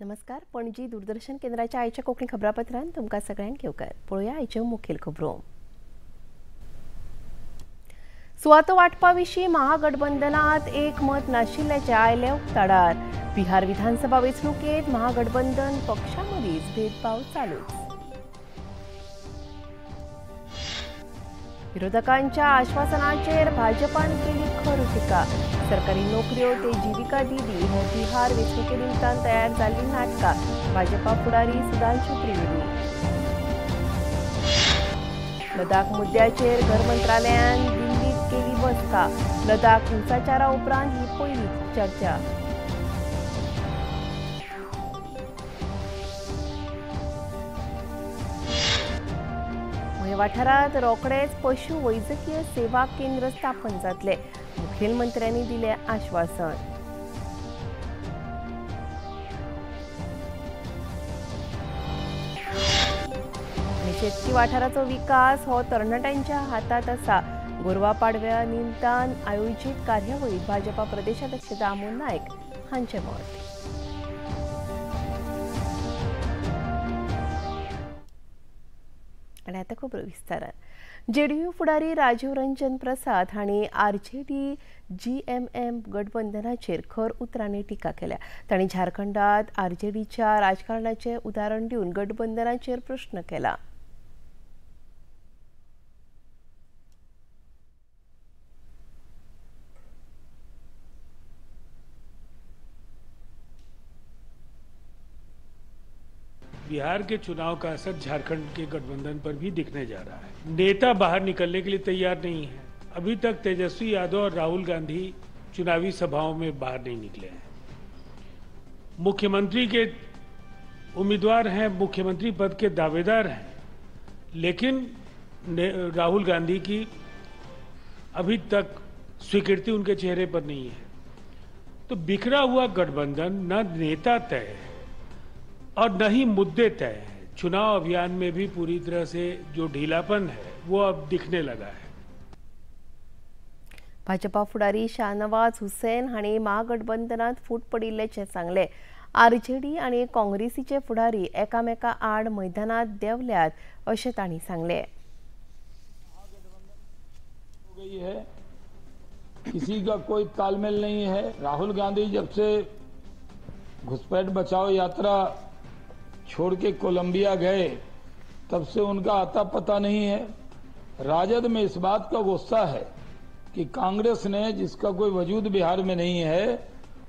नमस्कार, पणजी दूरदर्शन केंद्राच्या आयच्या कोंकणी खबरापत्रांत तुमकां सगळ्यांक येवकार। पळोवया आयच्यो मुखेल खबरो। सुवातो वांटपा विशीं महागठबंधनात एकमत नाशिल्ल्याचें आयलें उक्ताडार। बिहार विधानसभा वेंचणुकेंत महागठबंधन पक्षां मदींच भेदभाव चालूच। विरोधकांच्या आश्वासनाचेर भाजपान केली खर टिका। सरकारी नोकऱ्यो ते जीविका दिदी हे बिहार वेंचणुके निमतान तयार जाल्ली नाटकां। भाजपा फुडारी सुधांशु त्रिवेदी। लडाख मुद्द्याचेर घर मंत्रालयान दिल्लीत केली बसका। लडाख हिंसाचारा उपरांत ही पयली चर्चा। वाठारात रोखडेच पशु वैजकीय सेवा केंद्र स्थापन जातले, मुखेलमंत्र्यांनी दिले आश्वासन। शेतकी वाठाराचो विकास हो तरणाट्यांच्या हातात आसा। गोरवा पाडव्या निमतान आयोजीत कार्यावळीत भाजपा प्रदेशाध्यक्ष दामू नायक हांचे मत। आनी आतां खबरो विस्तारान। जेडीयू फुडारी राजीव रंजन प्रसाद हांणी आरजेडी जीएमएम गठबंधनाचेर खर उतरांनी टिका केल्या। तांणी झारखंडात आरजेडीच्या राजकारणाचें उदाहरण दिवन गठबंधनाचेर प्रश्न केला। बिहार के चुनाव का असर झारखंड के गठबंधन पर भी दिखने जा रहा है। नेता बाहर निकलने के लिए तैयार नहीं है। अभी तक तेजस्वी यादव और राहुल गांधी चुनावी सभाओं में बाहर नहीं निकले हैं। मुख्यमंत्री के उम्मीदवार हैं, मुख्यमंत्री पद के दावेदार हैं, लेकिन राहुल गांधी की अभी तक स्वीकृति उनके चेहरे पर नहीं है। तो बिखरा हुआ गठबंधन, न नेता तय है और न ही मुद्दे तय हैं। चुनाव अभियान में भी पूरी तरह से जो ढीलापन है वो अब दिखने लगा है। भाजपा फुडारी शाहनवाज हुसेन हांणी महागठबंधनात फूट पडिल्ल्याचें सांगलें। आरजेडी आनी काँग्रेसीचे फुडारी एकामेका आड मैदानात देंवल्यात अशें तांणी सांगलें। हो गई है, किसी का कोई तालमेल नहीं है। राहुल गांधी जब से घुसपैठ बचाओ यात्रा छोड़ के कोलंबिया गए तब से उनका आता पता नहीं है। राजद में इस बात का गुस्सा है कि कांग्रेस ने, जिसका कोई वजूद बिहार में नहीं है,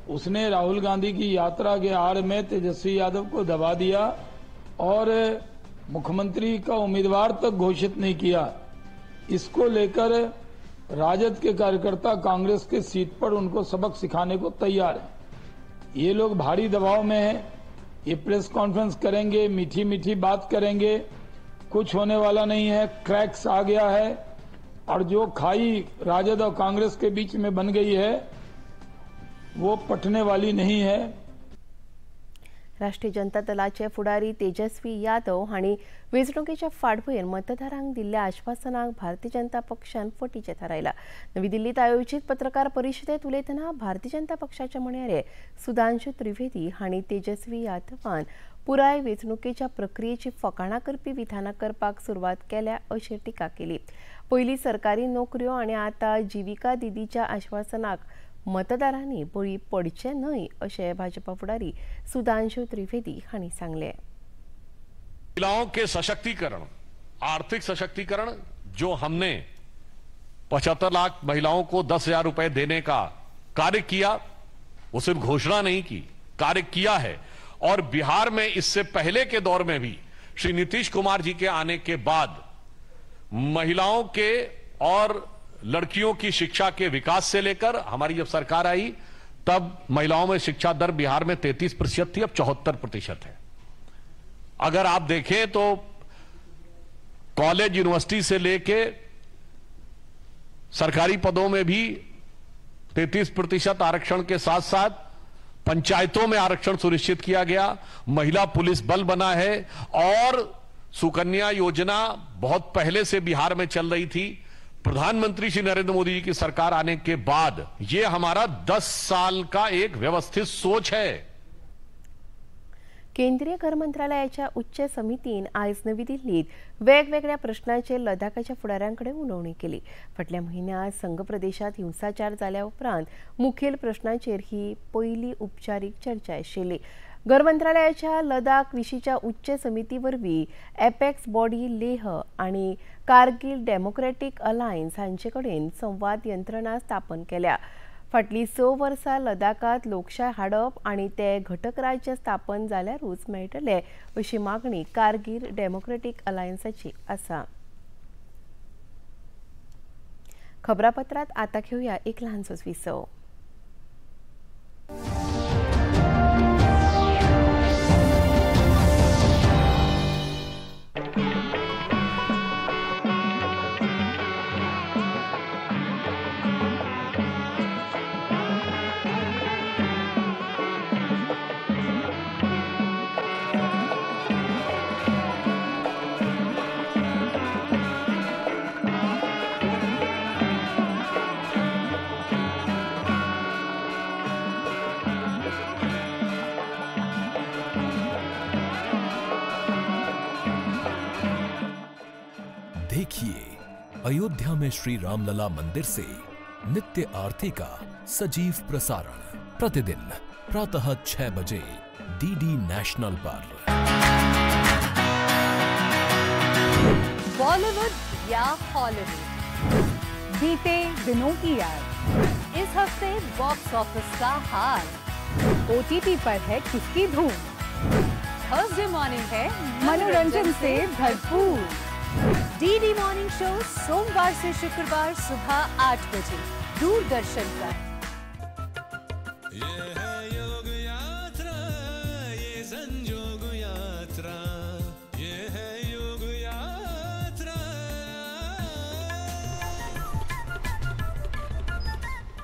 उसने राहुल गांधी की यात्रा के आड़ में तेजस्वी यादव को दबा दिया और मुख्यमंत्री का उम्मीदवार तक घोषित नहीं किया। इसको लेकर राजद के कार्यकर्ता कांग्रेस के सीट पर उनको सबक सिखाने को तैयार हैं। ये लोग भारी दबाव में हैं। ये प्रेस कॉन्फ्रेंस करेंगे, मीठी मीठी बात करेंगे, कुछ होने वाला नहीं है। क्रैक्स आ गया है और जो खाई राजद और कांग्रेस के बीच में बन गई है वो पटने वाली नहीं है। राष्ट्रीय जनता दलाचे फुडारी तेजस्वी यादव हांणी वेंचणुकेच्या फाटभुंयेर मतदारांक दिल्ल्या आश्वासनाक भारतीय जनता पक्षान फटीचें थारायलां। नवी दिल्लीत आयोजीत पत्रकार परिशदेंत उलयतना भारतीय जनता पक्षाचे म्हणयारे सुधांशु त्रिवेदी हांणी तेजस्वी यादवान पुराय वेंचणुकेच्या प्रक्रियेची फकाणां करपी विधानां करपाक सुरवात केल्या अशी टिका केली। पयलीं सरकारी नोकऱ्यो आनी आतां जीविका दिदीच्या आश्वासनाक मतदारांनी बळी पडचे न्हय अशें भाजपा फुडारी सुधांशु त्रिवेदी हांणी सांगलें। महिलाओं के सशक्तिकरण, आर्थिक सशक्तिकरण, जो हमने 75 लाख महिलाओं को 10,000 रुपए देने का कार्य किया, वो सिर्फ घोषणा नहीं की, कार्य किया है। और बिहार में इससे पहले के दौर में भी श्री नीतीश कुमार जी के आने के बाद महिलाओं के और लड़कियों की शिक्षा के विकास से लेकर हमारी जब सरकार आई तब महिलाओं में शिक्षा दर बिहार में 33% थी, अब 74% है। अगर आप देखें तो कॉलेज यूनिवर्सिटी से लेके सरकारी पदों में भी 33% आरक्षण के साथ साथ पंचायतों में आरक्षण सुनिश्चित किया गया, महिला पुलिस बल बना है और सुकन्या योजना बहुत पहले से बिहार में चल रही थी। प्रधानमंत्री श्री नरेंद्र मोदी जी की सरकार आने के बाद यह हमारा 10 साल का एक व्यवस्थित सोच है। केंद्रीय घर मंत्रालयाच्या उच्च समितीन आयज नवी दिल्लीत वेगवेगळ्या प्रश्नांचेर लडाखाच्या फुडाऱ्यां कडेन उलोवणी केली. फाटल्या म्हयन्यांत संघ प्रदेशात हिंसाचार जाल्या उपरांत मुखेल प्रश्नांचेर ही पयली उपचारीक चर्चा आशिल्ली. घर मंत्रालयाच्या लडाख विशींच्या उच्च समिती वरवीं एपेक्स बॉडी लेह आनी कारगिल डेमोक्रॅटिक अलायन्स हांचे कडेन संवाद यंत्रणा स्थापन केल्या. फाटलीं 6 वर्सां लडाखांत लोकशाय हाडप आनी ते घटक राज्य स्थापन जाल्यारूच मेळटले अशी मागणी कारगिल डेमोक्रॅटिक अलायन्साची आसा. खबरापत्रांत आतां घेवया एक ल्हानसोच विसव. देखिए अयोध्या में श्री रामलला मंदिर से नित्य आरती का सजीव प्रसारण प्रतिदिन प्रातः 6 बजे डीडी नेशनल पर। बॉलीवुड या हॉलीवुड, बीते दिनों की याद, इस हफ्ते बॉक्स ऑफिस का हाल, ओटीटी पर है किसकी धूम, थर्सडे मॉर्निंग है मनोरंजन से भरपूर। डीडी मॉर्निंग शो सोमवार से शुक्रवार सुबह 8 बजे दूरदर्शन पर। ये है योग यात्रा, ये संजोग यात्रा, ये है योग यात्रा।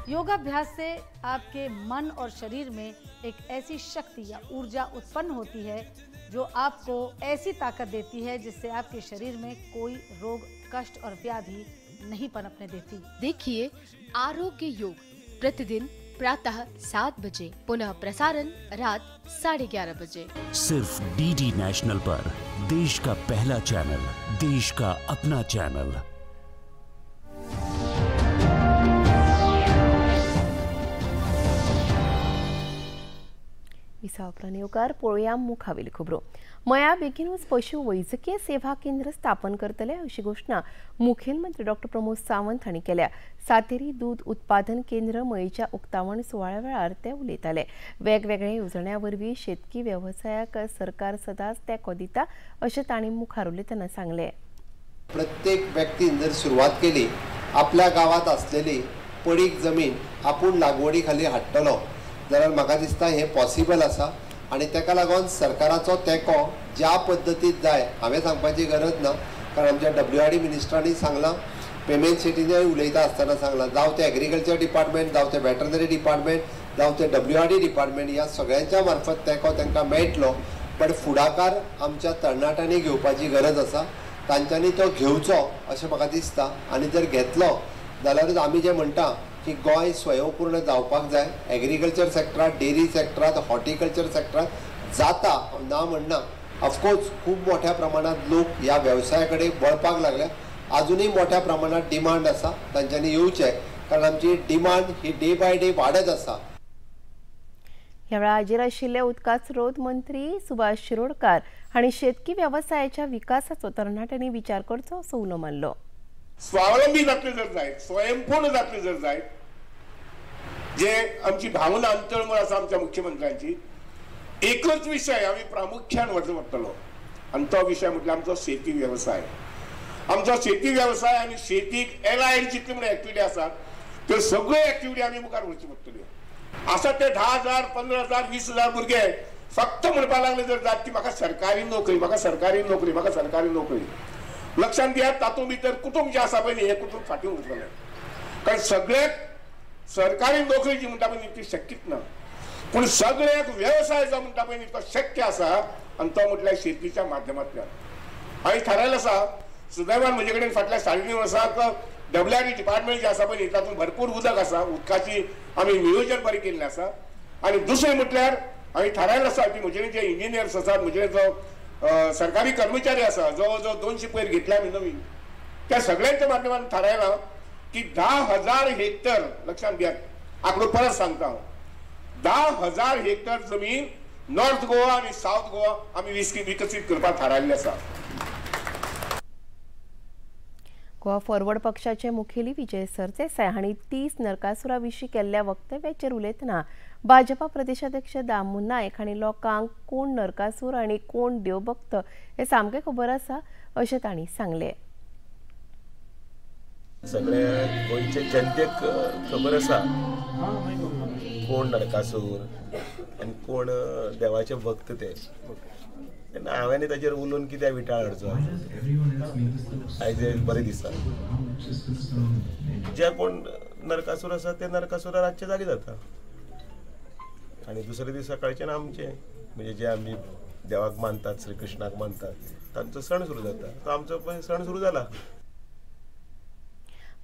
योगाभ्यास से आपके मन और शरीर में एक ऐसी शक्ति या ऊर्जा उत्पन्न होती है जो आपको ऐसी ताकत देती है जिससे आपके शरीर में कोई रोग, कष्ट और व्याधि नहीं पनपने देती। देखिए आरोग्य योग प्रतिदिन प्रातः 7 बजे, पुनः प्रसारण रात 11:30 बजे, सिर्फ डीडी नेशनल पर। देश का पहला चैनल, देश का अपना चैनल। विसावपरांत येवकार पळोवया मुखावेली खबरो. मया बेगीनूच पशु वैजकीय सेवा केंद्र स्थापन करतले अशी घोशणा मुखेलमंत्री डॉक्टर प्रमोद सावंत हांणी केल्या. सातेरी दूद उत्पादन केंद्र मयेच्या उक्तावण सुवाळ्या वेळार ते उलयताले. वेगवेगळ्या येवजण्यां वरवीं शेतकी वेवसायाक सरकार सदांच तेंको दिता अशें तांणी मुखार उलयतना सांगलें. प्रत्येक व्यक्तीन जर सुरवात केली आपल्या गांवांत आसलेली पडीक जमीन आपूण लागवडी खाली हाडटलो जाल्यार म्हाका दिसता हें पॉसिबल आसा आनी ताका लागून सरकाराचो तेंको ज्या पद्दतीन जाय हांवें सांगपाची गरज ना, कारण आमच्या WRD मिनिस्टरांनी सांगलां, पेमेंट शेटीनय उलयता आसतना सांगलां, जावं तें एग्रीकल्चर डिपार्टमेंट, जावं तें वेटरनरी डिपार्टमेंट, जावं तें WRD department, ह्या सगळ्यांच्या मार्फत तेंको तांकां मेळटलो. बट फुडाकार आमच्या तरणाट्यांनी घेवपाची गरज आसा, तांच्यांनी तो घेवचो अशें म्हाका दिसता आनी जर घेतलो जाल्यारूच आमी जें म्हणटा की गोंय स्वयंपूर्ण जावपाक जाय, एग्रीकल्चर सेक्टरांत, डेरी सेक्टरांत, हॉर्टिकल्चर सेक्टरांत जाता ना म्हणना, ऑफकोर्स खूब मोठ्या प्रमाणांत लोक ह्या वेवसाया कडेन वळपाक लागल्या, आजुनूय मोठ्या प्रमाणांत डिमांड आसा, तांच्यांनी येवचें, कारण आमची demand he day by day वाडत आसा. ह्या वेळार हाजीर आशिल्ले उदका स्रोत मंत्री सुभाष शिरोडकार हांणी शेतकी वेवसायाच्या विकासाचो तरणाट्यांनी विचार करचो असो उलो मारलो. स्वावलंबी जातले जर जायत, स्वयंपूर्ण जातले जर जायत, जे आमची भावना अंतळमळ आसा आमच्या मुख्यमंत्र्यांची, एकच विशय आमी प्रामुख्यान व्हरचो पडटलो आनी तो विशय म्हटल्यार आमचो शेती वेवसाय. आमचो शेती वेवसाय आनी शेतीक एलायड जितल्यो म्हण एक्टिविटी आसात त्यो सगळ्यो एक्टिविटी आमी मुखार व्हरच्यो पडटल्यो. आसा ते 10,000, 15,000, 20,000 भुरगे फक्त म्हणपाक लागले जर जात की म्हाका सरकारी नोकरी, म्हाका सरकारी नोकरी, म्हाका सरकारी नोकरी. लक्षांत दियात, तातूंत भितर कुटुंब जें आसा पळय न्ही, हें कुटुंब फाटीं उरतलें, कारण सगळ्याक सरकारी नोकरी जी म्हणटा पळय न्ही ती शक्यच ना, पूण सगळ्याक वेवसाय जो म्हणटा पळय न्ही तो शक्य आसा आनी तो म्हटल्यार शेतीच्या माध्यमांतल्यान. हांवें थारायलें आसा, सुदैवान म्हजे कडेन फाटल्या 3.5 वर्सांक WRD department जें आसा पळय न्ही तातूंत भरपूर उदक आसा, उदकाची आमी नियोजन बरें केल्लें आसा. आनी दुसरें म्हटल्यार आमी थारायलें आसा की म्हजे जे इंजिनियर्स आसात, म्हजे जो सरकारी कर्मचारी आसा, जवळ जवळ 200 पयर घेतल्या आमी नवीन, त्या सगळ्यांच्या माध्यमांत थारायलां की 10,000 हेक्टर, लक्षांत घेयात आंकडो परत सांगता हांव, 10,000 हेक्टर जमीन नॉर्थ गोवा आनी सावथ गोवा आमी विकसीत करपाक थारायल्लें आसा. गोवा फॉरवर्ड पक्षाचे मुखेली विजय सरदेसाय हांणी 30 नरकासुरा विशीं केल्ल्या वक्तव्याचेर उलयतना भाजपा प्रदेशाध्यक्ष दामू नायक हांणी लोकांक कोण नरकासूर आनी कोण देवभक्त हे सामकें खबर आसा अशें तांणी सांगलें. सगळे गोंयचे जनतेक खबर आसा कोण नरकासूर आनी कोण देवाचे भक्त ते. तेन्ना हांवें ताचेर उलोवन कित्याक विटाळ हाडचो, आयज बरें दिसता. जे कोण नरकासूर आसा ते नरकासुरा रातचे जागे जाता आनी दुसरे दीस सकाळच्यान आमचे म्हणजे जे आमी देवाक मानतात, श्रीकृष्णाक मानतात, तांचो सण सुरू जाता. तो आमचो सण सुरू जाला.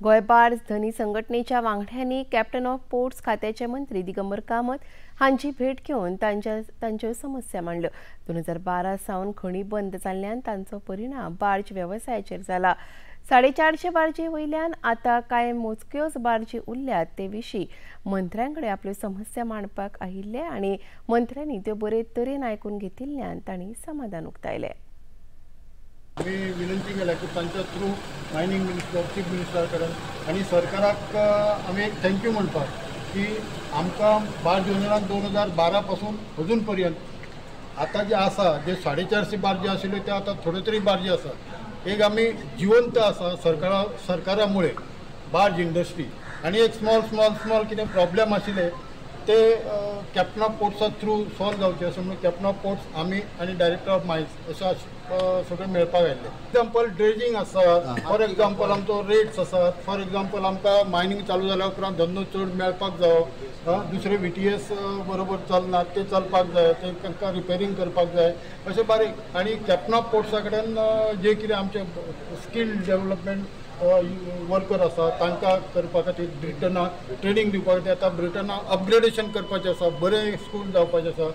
गोंय बार्ज धनी संघटनेच्या वांगड्यांनी कॅप्टन ऑफ पोर्ट्स खात्याचे मंत्री दिगंबर कामत हांची भेट घेवन तांच्यो समस्या मांडल्यो. 2012 सावन खणी बंद जाल्ल्यान तांचो परिणाम बार्ज वेवसायाचेर जाला. 450 बार्जी वयल्यान आतां कांय मोजक्योच बार्जी उरल्यात. ते विशीं मंत्र्यांकडे आपल्यो समस्या मांडपाक आयिल्ले आनी मंत्र्यांनी त्यो बरे तरेन आयकून घेतिल्ल्यान तांणी समाधान उक्तायलें. आमी विनंती केल्या की तांच्या through mining minister, chief minister कडेन आनी सरकाराक आमी एक thank you म्हणपाक की आमकां बार्ज युनियनाक 2012 पासून अजून पर्यंत आतां जे आसा, जे 450 बार्जी आशिल्ल्यो ते आतां थोड्यो तरी बार्जी आसा. एक आमी जिवंत आसा सरकारा मुळे बार्ज इंडस्ट्री. आनी एक स्मॉल स्मॉल स्मॉल कितें प्रॉब्लेम आशिल्ले ते कॅप्टन ऑफ पोर्ट्सा थ्रू सॉल्व जावचे अशें म्हणून कॅप्टन ऑफ पोर्ट्स आमी आनी डायरेक्टर ऑफ मायन्स अशें सगळें मेळपाक आयिल्लें. एग्जाम्पल ड्रेजींग आसा, फॉर एग्जाम्पल आमचो रेट्स आसात, फॉर एग्जाम्पल आमकां मायनींग चालू जाल्या उपरांत धंदो चड मेळपाक जावो, दुसरे VTS बरोबर चलना ते चलपाक जाय, ते तांकां रिपेरींग करपाक जाय, अशें बारीक. आनी कॅप्टन ऑफ पोर्ट्सा कडेन जे कितें आमचे स्कील डेवलपमेंट वर्कर आसा तांकां करपा खातीर ब्रिटनाक ट्रेनींग दिवपा खातीर आतां ब्रिटनाक अपग्रेडेशन करपाचें आसा, बरें स्कूल जावपाचें आसा,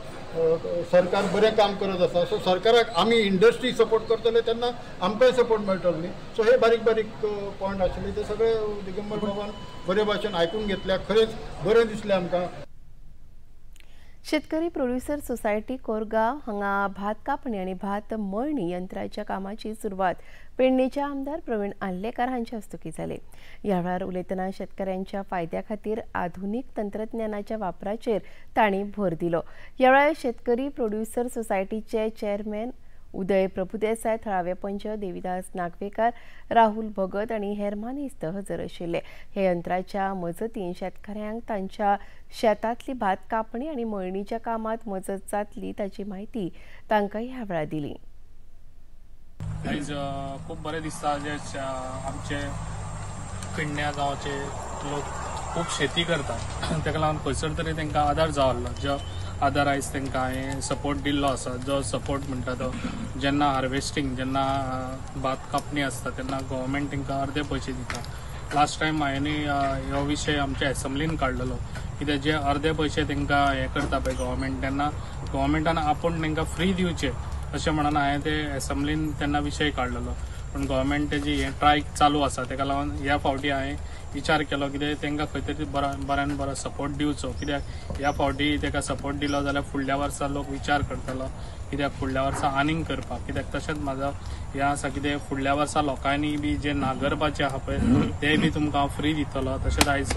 सरकार बरें काम करत आसा. सो सरकाराक आमी इंडस्ट्री सपोर्ट करतले तेन्ना आमकांय सपोर्ट मेळटलो न्ही. सो हे बारीक बारीक पॉयंट आशिल्ले ते सगळे दिगंबर बाबान बरे भाशेन आयकून घेतल्या, खरेंच बरें दिसलें आमकां. शेतकरी प्रोड्युसर सोसायटी कोरगांव हांगा भात कापणी आनी भात मळणी यंत्राच्या कामाची सुरवात पेडणेचे आमदार प्रवीण आर्लेकार हांचे हस्तुकीं जाली. ह्या वेळार उलयतना शेतकऱ्यांच्या फायद्या खातीर आधुनीक तंत्रज्ञानाच्या वापराचेर तांणी भर दिलो. ह्या वेळार शेतकरी प्रोड्युसर सोसायटीचे चेअरमॅन उदय प्रभुदेसाय, थळावे पंच देवीदास नागवेकार, राहुल भगत आनी हेर मानेस्त हजर आशिल्ले. ह्या यंत्राच्या मजतीन शेतकऱ्यांक तांच्या शेतांतली भात कापणी आनी मळणीच्या कामांत मजत जातली ताची म्हायती तांकां ह्या वेळार दिली. आयज खूब बरें दिसता जे आमचे पेडण्या गांवचे लोक खूब शेती करतात, ताका लागून खंयसर तरी तांकां आदार जावलो, जो आदार आयज तांकां हांवें सपोर्ट दिल्लो आसा. जो सपोर्ट म्हणटा तो जेन्ना हार्वेस्टींग, जेन्ना भात कापणी आसता तेन्ना गव्हर्मेंट तांकां अर्दे पयशे दिता. लास्ट टायम हांवें हो विशय आमच्या एसेंब्लीन काडलेलो, कित्याक जे अर्दे पयशे तांकां हें करता पळय गव्हर्मेंट, तेन्ना गव्हर्मेंटान आपूण तांकां फ्री दिवचे अशें म्हणून हांवें ते एसेंब्लीन तेन्ना विशय काडलेलो. पूण गव्हर्मेंट तेजी हें ट्राय चालू आसा, ताका लागून ह्या फावटी हांवें विचार केलो कित्याक तांकां खंय तरी बऱ्यान बरो सपोर्ट दिवचो, कित्याक ह्या फावटी ताका सपोर्ट दिलो जाल्यार फुडल्या वर्सा लोक विचार करतलो कित्याक फुडल्या वर्सा आनीक करपाक. कित्याक तशेंच म्हाजो हें आसा कितें फुडल्या वर्सा लोकांनी बी जे नागरपाचे आहा पळय ते बी तुमकां हांव फ्री दितलो. तशेंच आयज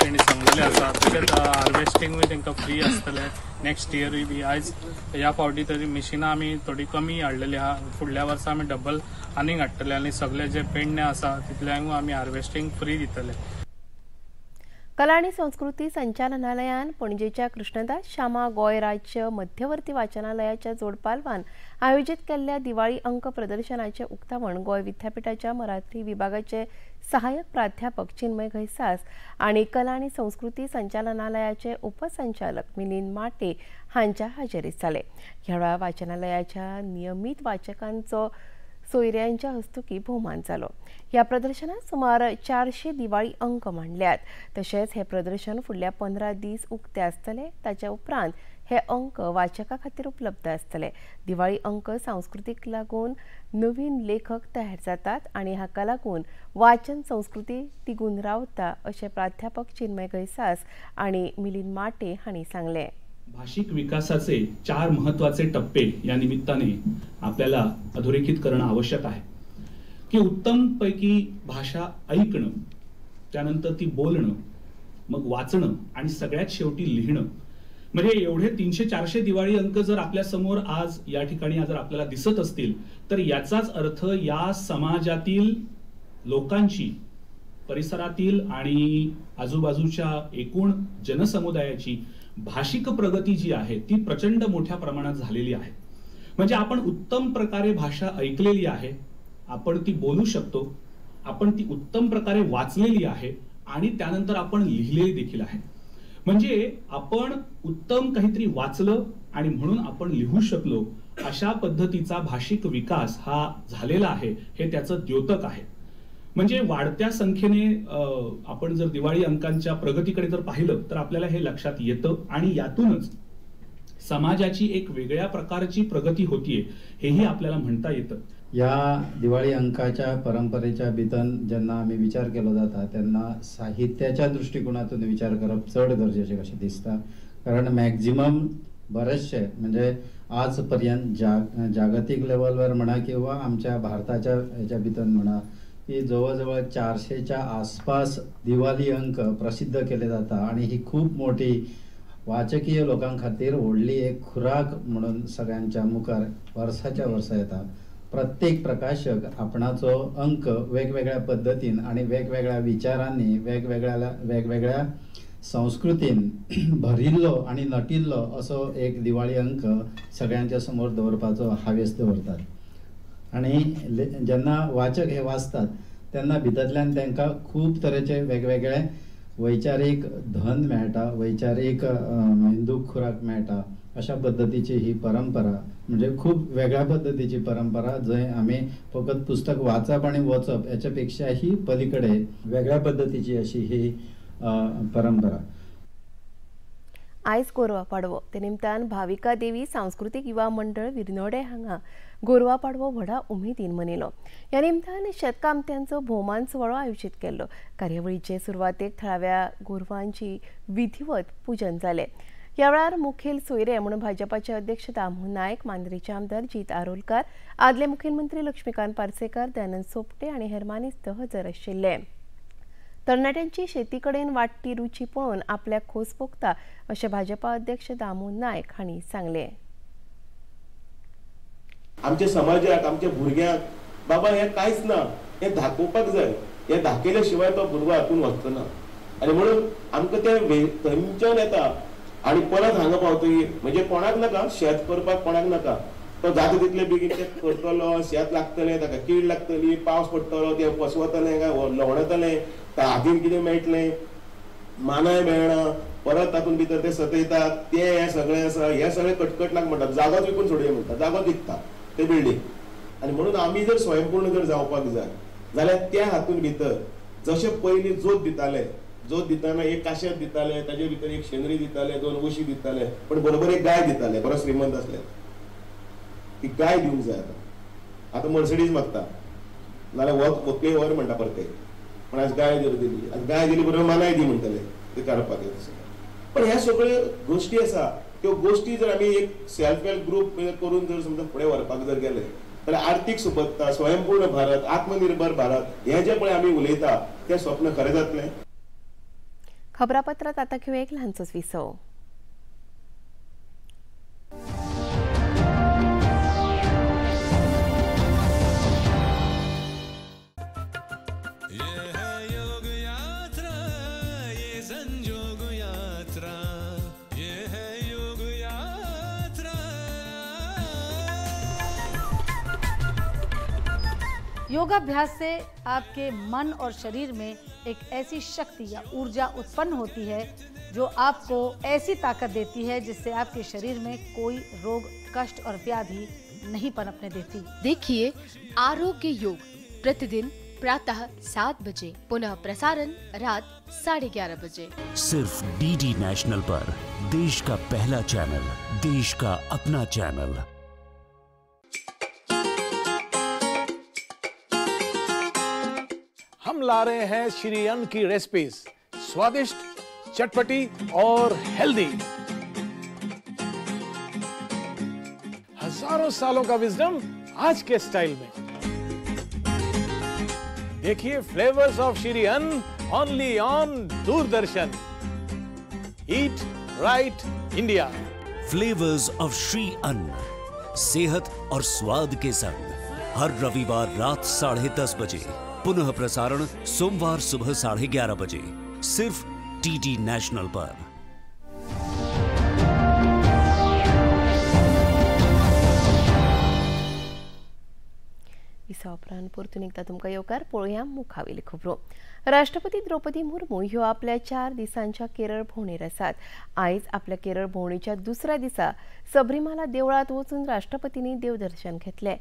तेणी सांगलेलें आसा. तशेंच हार्वेस्टिंगूय तांकां फ्री आसतलें नेक्स्ट इयरूय बी. आयज ह्या फावटी तरी मिशिनां आमी थोडी कमी हाडलेली आहा, फुडल्या वर्सा आमी डबल आनीक हाडटले आनी सगळे जे पेडणे आसा तितल्यांकूय आमी हार्वेस्टींग फ्री दितले. कला आणि संस्कृती संचालनालयान पणजेच्या कृष्णदास श्यामा गोंय राज्य मध्यवर्ती वाचनालयाच्या जोडपालवान आयोजित केल्ल्या दिवाळी अंक प्रदर्शनाचे उक्तावण गोंय विद्यापीठाच्या मराठी विभागाचे सहाय्यक प्राध्यापक चिन्मय घैसास आणि कला आणि संस्कृती संचालनालयाचे उपसंचालक मिलिंद माटे हांच्या हाजेरीत जाले. ह्या वेळार वाचनालयाच्या नियमीत वाचकांचो सोयऱ्यांच्या हस्तुकी भोवमान जालो. ह्या प्रदर्शनात सुमार 400 दिवाळी अंक मांडल्यात. तशेंच हे प्रदर्शन फुडल्या 15 दीस उक्ते आसतले. ताच्या उपरांत हे अंक वाचकां खातीर उपलब्ध आसतले. दिवाळी अंक सांस्कृतीक लागून नवीन लेखक तयार जातात आनी हाका लागून वाचन संस्कृती तिगून रावता अशें प्राध्यापक चिन्मय घैसास आनी मिलिंद माटे हांणी सांगलें. भाषिक विकासाचे 4 महत्त्वाचे टप्पे या निमित्ताने आपल्याला अधोरेखित करणं आवश्यक आहे की उत्तम पैकी भाषा ऐकणं, त्यानंतर ती बोलणं, मग वाचणं आणि सगळ्यात शेवटी लिहिणं. म्हणजे एवढे 300-400 दिवाळी अंक जर आपल्या समोर आज या ठिकाणी जर आपल्याला दिसत असतील तर याचाच अर्थ या समाजातील लोकांची, परिसरातील आणि आजूबाजूच्या एकूण जनसमुदायाची भाषिक प्रगती जी आहे ती प्रचंड मोठ्या प्रमाणात झालेली आहे. म्हणजे आपण उत्तम प्रकारे भाषा ऐकलेली आहे, आपण ती बोलू शकतो, आपण ती उत्तम प्रकारे वाचलेली आहे आणि त्यानंतर आपण लिहिलेली देखील आहे. म्हणजे आपण उत्तम काहीतरी वाचलं आणि म्हणून आपण लिहू शकलो, अशा पद्धतीचा भाषिक विकास हा झालेला आहे, हे त्याचं द्योतक आहे. म्हणजे वाढत्या संख्येने आपण जर दिवाळी अंकांच्या प्रगतीकडे जर पाहिलं तर आपल्याला हे लक्षात येतं आणि यातूनच समाजाची एक वेगळ्या प्रकारची प्रगती होतीये हेही आपल्याला म्हणता येतं. या दिवाळी अंकाच्या परंपरेच्या भितर जेन्ना आमी विचार केलो जाता तेन्ना साहित्याच्या दृश्टिकोनातून विचार करप चड गरजेचें कशें दिसता, कारण मॅक्झिमम बरेचशे म्हणजे आज पर्यंत जागतीक लेवलवर म्हणा किंवा आमच्या भारताच्या हेच्या भितर म्हणा की जवळ जवळ 400च्या आसपास दिवाळी अंक प्रसिद्ध केले जाता आणि ही खूप मोठी वाचकीय लोकां खातीर व्हडली एक खुराक म्हणून सगळ्यांच्या मुखार वर्साच्या वर्सा येता. प्रत्येक प्रकाशक आपणाचो अंक वेगवेगळ्या पद्दतीन आणि वेगवेगळ्या विचारांनी वेगवेगळ्या संस्कृतीन भरिल्लो आणि नटिल्लो असो एक दिवाळी अंक सगळ्यांच्या समोर दवरपाचो हावेस दवरतात आणि जेन्ना वाचक हे वाचतात तेन्ना भितरल्यान तांकां खूब तरेचे वेगवेगळे वैचारीक धन मेळटा, वैचारीक मेंदूक खुराक मेळटा. अशा पद्दतीची ही परंपरा म्हणजे खूब वेगळ्या पद्दतीची परंपरा जंय आमी फकत पुस्तक वाचप आनी वचप हेच्या पेक्षा ही पलीकडे वेगळ्या पद्दतीची अशी ही परंपरा. आयज गोरवा पाडवो ते निमतान भाविका देवी सांस्कृतीक युवा मंडळ विरनोडे हांगा गोरवा पाडवो व्हडा उमेदीन मनयलो. ह्या निमतान शेतकामत्यांचो भोवमान सुवाळो आयोजीत केल्लो. कार्यावळीचे सुरवातेक थळाव्या गोरवांची विधिवत पूजन जालें. ह्या वेळार मुखेल सोयरे म्हणून भाजपाचे अध्यक्ष दामू नायक, मांद्रेचे आमदार जीत आरोलकार, आदले मुखेलमंत्री लक्ष्मीकांत पार्सेकर, दयानंद सोपटे आनी हेर मानेस्त हजर आशिल्ले. तरणाट्यांची शेती कडेन वाडटी रुची पळोवन आपल्याक खोस भोगता अशें भाजपा अध्यक्ष दामू नायक हांणी सांगलें. आमच्या समाजाक, आमच्या भुरग्यांक बाबा हें कांयच ना, हें दाखोवपाक जाय, हें दाखयल्या शिवाय तो भुरगो हातून वचचो ना. आनी म्हणून आमकां तें थंयच्यान येता आनी परत हांगा पावतकीर म्हणजे कोणाक नाका शेत करपाक, कोणाक नाका, तो जाता तितले बेगीन तें करतलो, शेत लागतलें, ताका कीड लागतली, पावस पडटलो, तें पसवतलें काय लवणतलें, हातीन कितें मेळटलें, मानाय मेळना, परत तातूंत भितर ते सतयतात, ते हें सगळें आसा, हें सगळें कटकट लाग म्हणटात, जागोच विकून सोडया म्हणटा, जागोच विकता ते बिल्डींग. आनी म्हणून आमी जर स्वयंपूर्ण जर जावपाक जाय जाल्यार त्या हातूंत भितर जशें पयलीं जोत दिताले, जोत दितना एक काशेत दिताले, ताजे भितर एक शेंदरी दिताले, 2 उशी दिताले, पण बरोबर एक गाय दिताले, बरो श्रीमंत आसले ती गाय दिवंक जाय. आतां आतां मर्सिडीज मागता नाजाल्यार व्हंकले व्हर म्हणटा परते, पण आज गाय जर दिली, आज गाय दिली बरोबर मानाय दी म्हणटले ते काडपाक. पण ह्या सगळ्यो गोश्टी आसा त्यो गोश्टी जर आमी एक सेल्फ हेल्प ग्रूप करून जर समजा फुडें व्हरपाक जर गेले जाल्यार आर्थीक सुबत्ता, स्वयंपूर्ण भारत, आत्मनिर्भर भारत हें जें पळय आमी उलयता तें स्वप्न खरें जातलें. खबरापत्रांत आतां घेवया एक ल्हानसोच विसव. योगाभ्यास से आपके मन और शरीर में एक ऐसी शक्ति या ऊर्जा उत्पन्न होती है जो आपको ऐसी ताकत देती है जिससे आपके शरीर में कोई रोग, कष्ट और व्याधि नहीं पनपने देती। देखिए आरोग्य योग प्रतिदिन प्रातः 7 बजे, पुनः प्रसारण रात 11:30 बजे, सिर्फ डीडी नेशनल पर। देश का पहला चैनल, देश का अपना चैनल। हम ला रहे हैं श्री अन्न की रेसिपीज, स्वादिष्ट, चटपटी और हेल्दी। हजारों सालों का विजडम आज के स्टाइल में। देखिए flavours of Shri Anna only on Doordarshan. Eat right India. Flavours of Shri Anna, सेहत और स्वाद के संग, हर रविवार रात 10:30 बजे, पुनः प्रसारण सोमवार सुबह 11:30 बजे, सिर्फ डीडी नेशनल पर। दिसा उपरांत परतून एकदां तुमकां येवकार. पळोवया मुखावेली खबरो. राष्ट्रपती द्रौपदी मुर्मू ह्यो आपल्या 4 दिसांच्या केरळ भोंवडेर आसात. आयज आपल्या केरळ भोंवडेच्या दुसऱ्या दिसा सबरीमाला देवळांत वचून राष्ट्रपतींनी देवदर्शन घेतलें.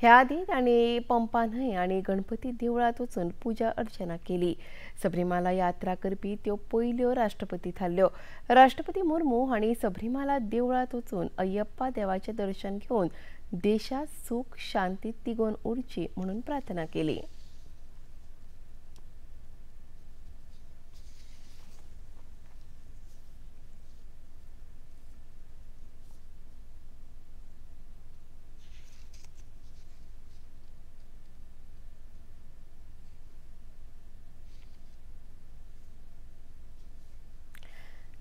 ह्या आदीं तांणी पंपा न्हंय आनी गणपती देवळांत वचून पुजा अर्चना केली. सबरीमाला यात्रा करपी त्यो पयल्यो राष्ट्रपती थारल्यो. राष्ट्रपती मुर्मू हांणी सबरीमाला देवळांत वचून अय्यप्पा देवाचें दर्शन घेवन देशात सुख शांती तिगोवन उरची म्हणून प्रार्थना केली.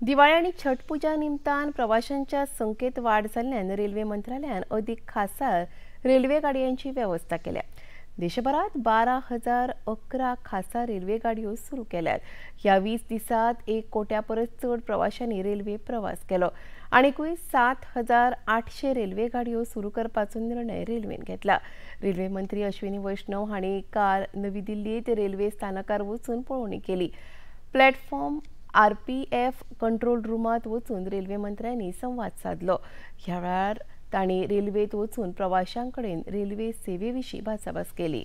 दिवाळी आनी छठ पुजा निमतान प्रवाशांच्या संख्येत वाड जाल्ल्यान रेल्वे मंत्रालयान अदीक खासा रेल्वे गाडयांची वेवस्था केल्या. देशभरात 12,011 खासा रेल्वे गाडयो सुरू केल्यात. ह्या 20 दिसात 1 कोट्या परस चड प्रवाशांनी रेल्वे प्रवास केलो. आनीकूय 7,800 रेल्वे गाडयो सुरू करपाचो निर्णय रेल्वेन घेतला. रेल्वे मंत्री अश्विनी वैष्णव हांणी काल नवी दिल्लीत रेल्वे स्थानकार वचून पळोवणी केली. प्लॅटफॉर्म आरपीएफ कंट्रोल रुमात वचून रेल्वे मंत्र्यांनी संवाद साधलो. ह्या वेळार तांणी रेल्वेत वचून प्रवाशांकडेन रेल्वे सेवे विशीं भासाभास केली.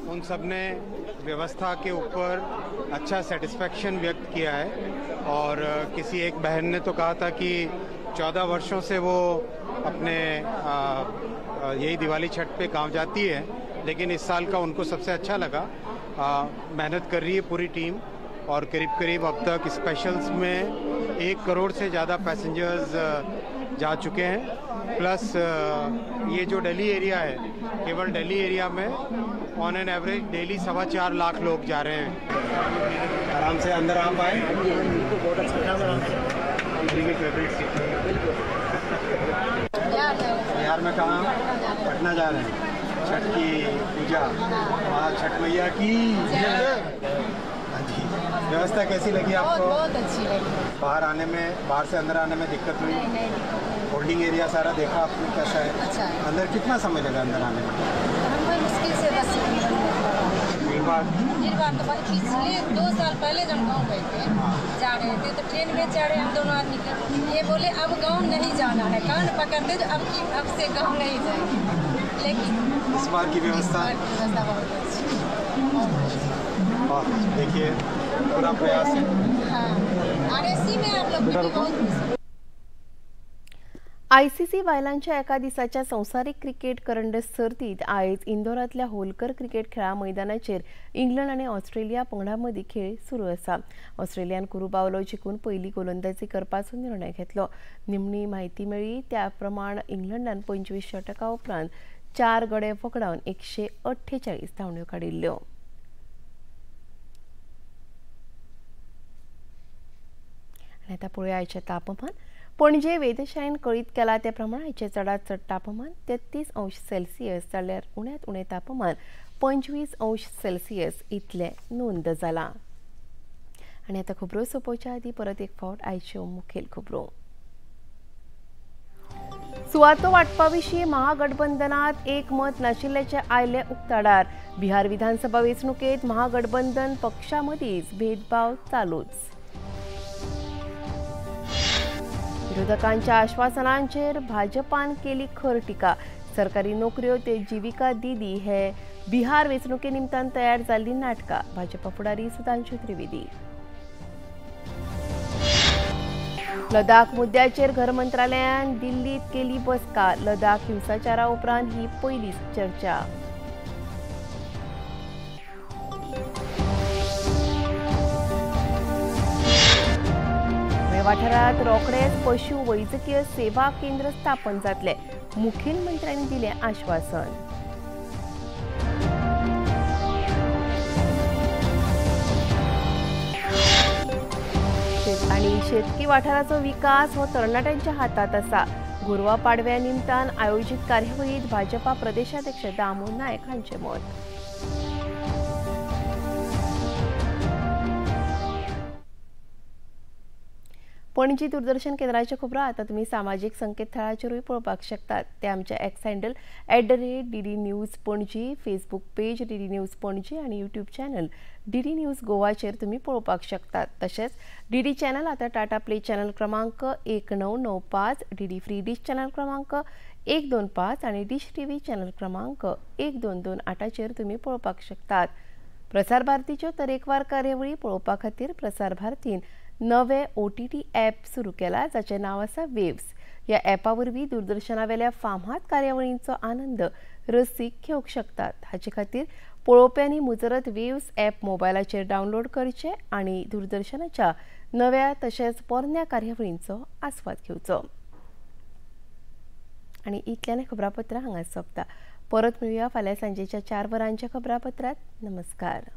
उन सब ने व्यवस्था के ऊपर अच्छा सेटिस्फैक्शन व्यक्त किया है और किसी एक बहन ने तो कहा था कि 14 वर्षों से वो अपने यही दिवाली छठ पे गांव जाती है, लेकिन इस साल का उनको सबसे अच्छा लगा. मेहनत कर रही है पूरी टीम और करीब करीब अब तक स्पेशल्स में 1 करोड़ से ज़्यादा पैसेंजर्स जा चुके हैं. प्लस ये जो दिल्ली एरिया है, केवल दिल्ली एरिया में on an average daily 4.25 lakh लोग जा रहे हैं. आराम से अंदर आ पाए. बहुत अच्छा. बिहार में कहाँ? पटना जा रहे हैं छठ की पूजा. वहाँ छठ मैया की व्यवस्था कैसी लगी आपको? बहुत अच्छी लगी. बाहर आने में, बाहर से अंदर आने में दिक्कत हुई? नहीं, नहीं. होल्डिंग एरिया सारा देखा आपने कैसा है? अच्छा है. अंदर कितना समय लगा अंदर आने में? हमको मुश्किल से 10 मिनट. भीड़ भाड़ तो पिछले 2 साल पहले जब गाँव गए थे, जा रहे थे तो ट्रेन में चढ़े हम दोनों आदमी के, ये बोले अब गाँव नहीं जाना है, कान पकड़ते तो अब से गाँव नहीं जाएंगे. लेकिन इस बार की व्यवस्था बहुत अच्छी. और देखिए पूरा प्रयास है. हाँ, आरएससी में आप लोग बहुत. आयसीसी बायलांच्या एका दिसाच्या संवसारीक क्रिकेट करंड सर्तीत आयज इंदोरांतल्या होलकर क्रिकेट खेळा मैदानाचेर इंग्लंड आनी ऑस्ट्रेलिया पंगडा मदीं खेळ सुरू आसा. ऑस्ट्रेलियान कुरू बावलो जिखून पयली गोलंदाजी करपाचो निर्णय घेतलो. निमणी म्हायती मेळ्ळी त्या प्रमाण इंग्लंडान 25 षटकां उपरांत 4 गडे वगडावन 148 धांवड्यो काडिल्ल्यो. आनी आतां पळोवया आयचें तापमान. पणजे वेधशाळेन कळीत केला त्या प्रमाण आयचें चडांत चड तापमान 33 अंश सेल्सियस जाल्यार उण्यांत उणें तापमान 25 अंश सेल्सियस इतलें नोंद जालां. आनी आतां खबरो सोंपोवच्या आदीं परत एक फावट आयच्यो मुखेल खबरो. सुवातो वांटपा विशीं महागठबंधनात एकमत नाशिल्ल्याचें आयलें उक्ताडार. बिहार विधानसभा वेंचणुकेंत महागठबंधन पक्षा मदींच भेदभाव चालूच. विरोधकांच्या आश्वासनांचेर भाजपान केली खर टिका. सरकारी नोकऱ्यो ते जीविका दीदी हे बिहार वेंचणुके निमतान तयार जाल्ली नाटकां. भाजपा फुडारी सुधांशु त्रिवेदी. लडाख मुद्द्याचेर घर मंत्रालयान दिल्लीत केली बसका. लडाख हिंसाचारा उपरांत ही पयलीच चर्चा. वाठारात रोखडेच पशु वैजकीय सेवा केंद्र स्थापन जातले, मुखेलमंत्र्यांनी दिलें आश्वासन. आनी शेतकी वाठाराचो विकास हो तरणाट्यांच्या हातात आसा. गुरवा पाडव्या निमतान आयोजीत कार्यावळीत भाजपा प्रदेशाध्यक्ष दामू नायक हांचें मत. पणजी दूरदर्शन केंद्राच्यो खबरो आतां तुमी सामाजीक संकेतथळाचेरूय पळोवपाक शकतात. ते आमच्या X handle @DD News Panaji, Facebook page DD News Panaji आनी यूट्यूब चॅनल DD news गोवाचेर तुमी पळोवपाक शकतात. तशेंच DD channel आतां टाटा प्ले चॅनल क्रमांक 1995, DD free dish channel क्रमांक 125 आनी डिश टीव्ही चॅनल क्रमांक 1228चेर तुमी पळोवपाक शकतात. प्रसार भारतीच्यो तरेकवार कार्यावळी पळोवपा खातीर प्रसार भारतीन नवे OTT app सुरू केला, जाचें नांव आसा वेव्स. ह्या ॲपा वरवीं दूरदर्शनावेल्या फामाद कार्यावळींचो आनंद रसीक घेवंक शकतात. हाचे खातीर पळोवप्यांनी मुजरत वेव्स ॲप मोबायलाचेर डावनलोड करचें आनी दूरदर्शनाच्या नव्या तशेंच पोरण्या कार्यावळींचो आस्वाद घेवचो. आनी इतल्यान खबरापत्रां हांगा सोंपता. परत मेळुया फाल्यां सांजेच्या 4 वरांच्या खबरापत्रांत. नमस्कार.